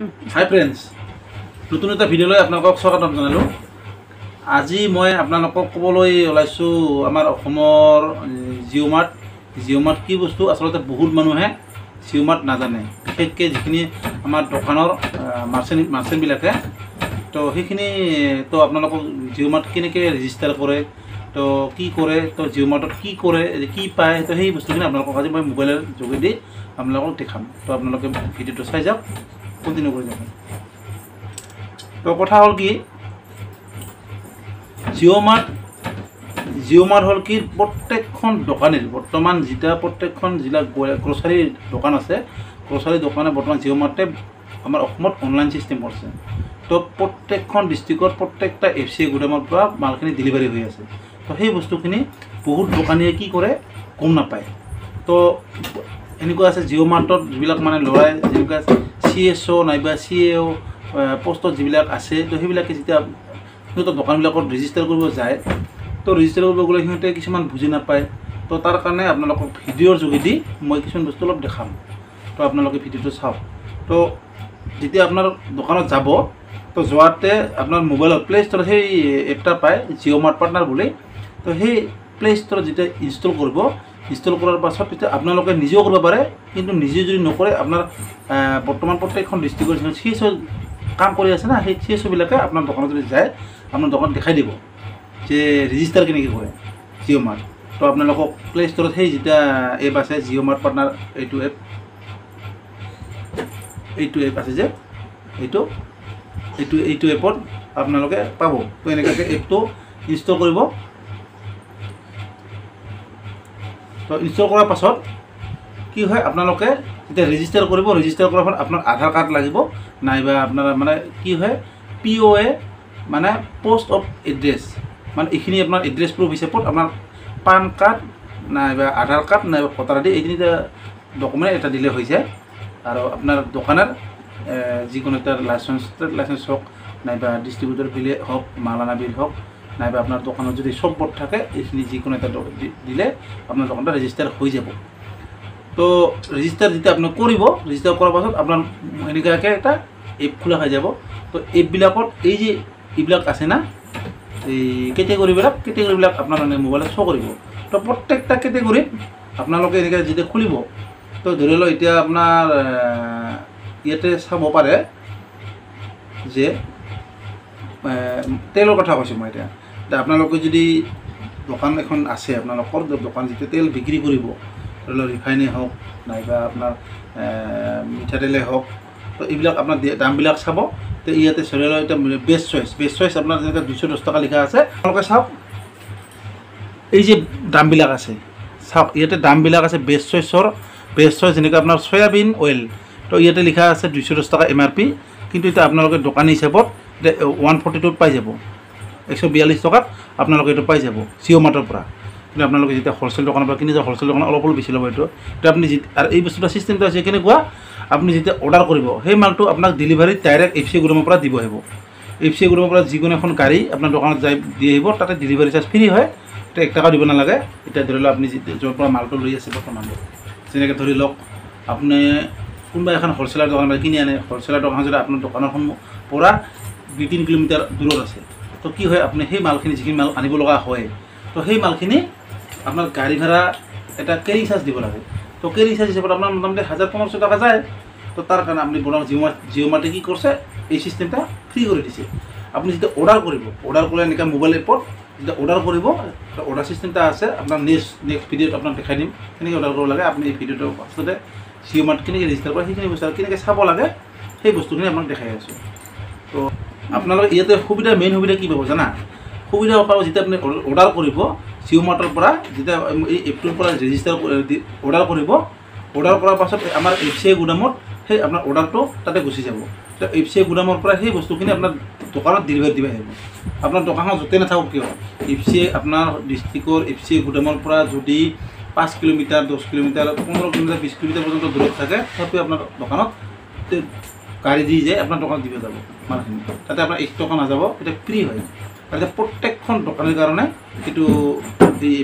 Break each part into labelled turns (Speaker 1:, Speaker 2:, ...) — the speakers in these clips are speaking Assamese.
Speaker 1: হাই ফ্ৰেণ্ডছ, নতুন এটা ভিডিঅ'লৈ আপোনালোকক স্বাগতম জনালোঁ। আজি মই আপোনালোকক ক'বলৈ ওলাইছোঁ আমাৰ অসমৰ জিঅ' মাৰ্ট। জিঅ' মাৰ্ট কি বস্তু, আচলতে বহুত মানুহে জিঅ' মাৰ্ট নাজানে, বিশেষকৈ যিখিনি আমাৰ দোকানৰ মাৰ্চেণ্টবিলাকে। তো সেইখিনি তো আপোনালোকক জিঅ' মাৰ্ট কেনেকৈ ৰেজিষ্টাৰ কৰে, তো কি কৰে, তো জিঅ' মাৰ্টত কি কৰে, কি পায়, তো সেই বস্তুখিনি আপোনালোকক আজি মই মোবাইলৰ যোগেদি আপোনালোকক দেখাম। তো আপোনালোকে ভিডিঅ'টো চাই যাওক, কণ্টিনিউ কৰি যাওক। তো কথা হ'ল কি, জিঅ' মাৰ্ট হ'ল কি, প্ৰত্যেকখন দোকানীৰ বৰ্তমান যেতিয়া প্ৰত্যেকখন জিলা গ্ৰ'চাৰীৰ দোকান আছে, গ্ৰ'চাৰী দোকানে বৰ্তমান জিঅ' মাৰ্টে আমাৰ অসমত অনলাইন ছিষ্টেম কৰিছে। তো প্ৰত্যেকখন ডিষ্ট্ৰিক্টত প্ৰত্যেকটা এফ চি এ গুদামৰ পৰা মালখিনি ডেলিভাৰী হৈ আছে। তো সেই বস্তুখিনি বহুত দোকানীয়ে কি কৰে গম নাপায়। তো এনেকুৱা আছে জিঅ' মাৰ্টত যিবিলাক মানে ল'ৰাই যেনেকুৱা চি এছ অ' নাইবা চি এ অ' পষ্টত যিবিলাক আছে, তো সেইবিলাকে যেতিয়া সিহঁতৰ দোকানবিলাকত ৰেজিষ্টাৰ কৰিব যায়, তো ৰেজিষ্টাৰ কৰিব গ'লে সিহঁতে কিছুমান বুজি নাপায়। তো তাৰ কাৰণে আপোনালোকক ভিডিঅ'ৰ যোগেদি মই কিছুমান বস্তু অলপ দেখাম। তো আপোনালোকে ভিডিঅ'টো চাওক। তো যেতিয়া আপোনাৰ দোকানত যাব, তো যোৱাতে আপোনাৰ মোবাইলত প্লে ষ্ট'ৰত সেই এপ এটা পায় জিঅ' মাৰ্ট পাৰ্টনাৰ বুলি। তো সেই প্লে ষ্ট'ৰত যেতিয়া ইনষ্টল কৰিব, ইনষ্টল কৰাৰ পাছত তেতিয়া আপোনালোকে নিজেও কৰিব পাৰে, কিন্তু নিজে যদি নকৰে আপোনাৰ বৰ্তমান প্ৰত্যেকখন ডিষ্ট্ৰিক্টৰ যিখন চি এছ অ' কাম কৰি আছে না, সেই চি এছ অ'বিলাকে আপোনাৰ দোকানত যদি যায় আপোনাৰ দোকানত দেখাই দিব যে ৰেজিষ্টাৰ কেনেকৈ কৰে জিঅ' মাৰ্ট। তো আপোনালোকক প্লে ষ্ট'ৰত সেই যেতিয়া এপ আছে জিঅ' মাৰ্ট পাৰ্টনাৰ, এইটো এপ আছে যে এইটো এইটো এইটো এপত আপোনালোকে পাব। তো এনেকুৱাকৈ এপটো ইনষ্টল কৰিব। তো ইনষ্টল কৰাৰ পাছত কি হয়, আপোনালোকে যেতিয়া ৰেজিষ্টাৰ কৰিব, ৰেজিষ্টাৰ কৰাৰ পাছত আপোনাৰ আধাৰ কাৰ্ড লাগিব, নাইবা আপোনাৰ মানে কি হয় পি অ' এ মানে পষ্ট অফ এড্ৰেছ, মানে এইখিনি আপোনাৰ এড্ৰেছ প্ৰুফ হিচাপত আপোনাৰ পান কাৰ্ড নাইবা আধাৰ কাৰ্ড নাইবা ভোটাৰ আই ডি, এই তিনিটা ডকুমেণ্ট এটা দিলে হৈ যায়। আৰু আপোনাৰ দোকানৰ যিকোনো এটা লাইচেঞ্চ, ট্ৰেড লাইচেঞ্চ হওক নাইবা ডিষ্ট্ৰিবিউটৰ বিলে হওক, মালানা বিল হওক, নাইবা আপোনাৰ দোকানত যদি চব বোৰ্ড থাকে, এইখিনি যিকোনো এটা দিলে আপোনাৰ দোকানটা ৰেজিষ্টাৰ হৈ যাব। তো ৰেজিষ্টাৰ যেতিয়া আপুনি কৰিব, ৰেজিষ্টাৰ কৰাৰ পাছত আপোনাৰ এনেকুৱাকৈ এটা এপ খোলা হৈ যাব। তো এপবিলাকত এই যে এইবিলাক আছে না, এই কেটেগৰীবিলাক আপোনাৰ মানে মোবাইলত শ্ব' কৰিব। তো প্ৰত্যেকটা কেটেগৰীত আপোনালোকে এনেকৈ যেতিয়া খুলিব, তো ধৰি লওক এতিয়া আপোনাৰ ইয়াতে চাব পাৰে যে তেলৰ কথা কৈছোঁ মই এতিয়া। আপোনালোকে যদি দোকান এখন আছে, আপোনালোকৰ দোকান যেতিয়া তেল বিক্ৰী কৰিব, ধৰি লওক ৰিফাইনেই হওক নাইবা আপোনাৰ মিঠাতেলেই হওক, তো এইবিলাক আপোনাৰ দামবিলাক চাব। তো ইয়াতে ধৰি লওক এতিয়া বেষ্ট চইচ আপোনাৰ যেনেকৈ 210 টকা লিখা আছে, আপোনালোকে চাওক এই যে দামবিলাক আছে, চাওক ইয়াতে দামবিলাক আছে বেষ্ট চইচৰ। বেষ্ট চইচ যেনেকৈ আপোনাৰ চয়াবিন অইল, তো ইয়াতে লিখা আছে 210 টকা এম আৰ পি, কিন্তু এতিয়া আপোনালোকে দোকানী হিচাপত এতিয়া 142ত পাই যাব, 142 টকাত আপোনালোকে এইটো পাই যাব জিঅ' মাৰ্টৰ পৰা। কিন্তু আপোনালোকে যেতিয়া হ'লচেল দোকানৰ পৰা কিনি যাব, হ'লচেল দোকানত অলপ অলপ বেছি ল'ব এইটো। এতিয়া আপুনি আৰু এই বস্তুটা চিষ্টেমটো আছে কেনেকুৱা, আপুনি যেতিয়া অৰ্ডাৰ কৰিব সেই মালটো আপোনাক ডেলিভাৰী ডাইৰেক্ট এফ চি গুদামৰ পৰা দিব আহিব। এফ চি গুদামৰ পৰা যিকোনো এখন গাড়ী আপোনাৰ দোকানত যাই দি আহিব, তাতে ডেলিভাৰী চাৰ্জ ফ্ৰী হয়, এতিয়া 1 টকাও দিব নালাগে। এতিয়া ধৰি লওক আপুনি য'ৰ পৰা মালটো লৈ আছে বৰ্তমান, যেনেকৈ ধৰি লওক আপুনি কোনোবা এখন হ'লচেলাৰ দোকানৰ পৰা কিনি আনে, হ'লচেলাৰ দোকান যদি আপোনাৰ দোকানৰ পৰা 2-3 কিলোমিটাৰ দূৰত আছে, তো কি হয় আপুনি সেই মালখিনি যিখিনি মাল আনিব লগা হয়, তো সেই মালখিনি আপোনাৰ গাড়ী ভাড়া এটা কেৰিং চাৰ্জ দিব লাগে। তো কেৰিং চাৰ্জ হিচাপত আপোনাৰ মোটামুটি 1000-1500 টকা যায়। তো তাৰ কাৰণে আপুনি বনাওক জিঅ' মাৰ্টে কি কৰিছে, এই চিষ্টেমটা ফ্ৰী কৰি দিছে। আপুনি যেতিয়া অৰ্ডাৰ কৰিব, অৰ্ডাৰ কৰিলে এনেকুৱা মোবাইল এপত যেতিয়া অৰ্ডাৰ কৰিব, অৰ্ডাৰ চিষ্টেমটা আছে, আপোনাৰ নেক্সট ভিডিঅ'ত আপোনাক দেখাই দিম কেনেকৈ অৰ্ডাৰ কৰিব লাগে। আপুনি এই ভিডিঅ'টো ফাৰ্ষ্টতে জিঅ' মাৰ্ট কেনেকৈ ৰেজিষ্টাৰ কৰে সেইখিনি বস্তু কেনেকৈ চাব লাগে সেই বস্তুখিনি আপোনাক দেখাই আছোঁ। তো আপোনালোকে ইয়াতে সুবিধা, মেইন সুবিধা কি পাব জানা, সুবিধা পাব যেতিয়া আপুনি অৰ্ডাৰ কৰিব জিঅ' মাৰ্টৰ পৰা, যেতিয়া এই এপটোৰ পৰা ৰেজিষ্টাৰ অৰ্ডাৰ কৰিব, অৰ্ডাৰ কৰাৰ পাছত আমাৰ এফ চি আই গুদামত সেই আপোনাৰ অৰ্ডাৰটো তাতে গুচি যাব। তো এফ চি আই গুদামৰ পৰা সেই বস্তুখিনি আপোনাৰ দোকানত ডেলিভাৰী দিব আহিব। আপোনাৰ দোকানখন য'তেই নাথাকক কিয়, এফ চি আই আপোনাৰ ডিষ্ট্ৰিক্টৰ এফ চি আই গুদামৰ পৰা যদি 5 কিলোমিটাৰ, 10 কিলোমিটাৰ, 15 কিলোমিটাৰ, 20 কিলোমিটাৰ পৰ্যন্ত দূৰত থাকে, তথাপিও আপোনাৰ দোকানত গাড়ী দি যায় আপোনাৰ দোকানত দিব যাব মালখিনি, তাতে আপোনাৰ 1 টকা নাযাব, এতিয়া ফ্ৰী হয়। তাতে প্ৰত্যেকখন দোকানীৰ কাৰণে এইটো এই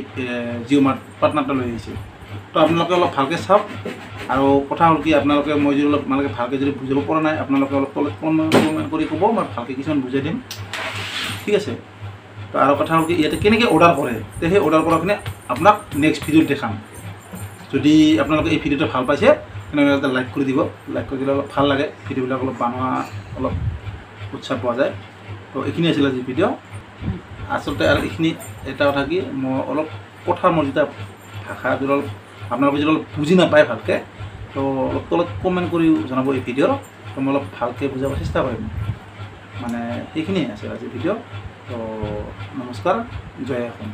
Speaker 1: জিঅ' মাৰ্ট পাৰ্টনাৰটা লৈ আহিছে। তো আপোনালোকে অলপ ভালকৈ চাওক। আৰু কথা হ'ল কি, আপোনালোকে মই যদি অলপ আপোনালোকে ভালকৈ যদি বুজাব পৰা নাই, আপোনালোকে অলপ তলত কমেণ্ট কৰি ক'ব, মই ভালকৈ কিছুমান বুজাই দিম, ঠিক আছে। তো আৰু কথা হ'ল কি, ইয়াতে কেনেকৈ অৰ্ডাৰ কৰে, তে সেই অৰ্ডাৰ কৰাখিনি আপোনাক নেক্সট ভিডিঅ'ত দেখাম। যদি আপোনালোকে এই ভিডিঅ'টো ভাল পাইছে তেনেহ'লে এটা লাইক কৰি দিব, লাইক কৰি দিলে অলপ ভাল লাগে, ভিডিঅ'বিলাক অলপ বনোৱা অলপ উৎসাহ পোৱা যায়। তো এইখিনি আছিল আজি ভিডিঅ'। আচলতে আৰু এইখিনি এটা কথা কি, মই অলপ কথা মোৰ যেতিয়া ভাষা যদি অলপ আপোনালোকে যদি অলপ বুজি নাপায় ভালকৈ, তো অলপ তলত কমেণ্ট কৰি জনাব এই ভিডিঅ'ৰ, তো মই অলপ ভালকৈ বুজাব চেষ্টা কৰিম। মানে সেইখিনিয়ে আছিল আজি ভিডিঅ'। তো নমস্কাৰ, জয় অসম।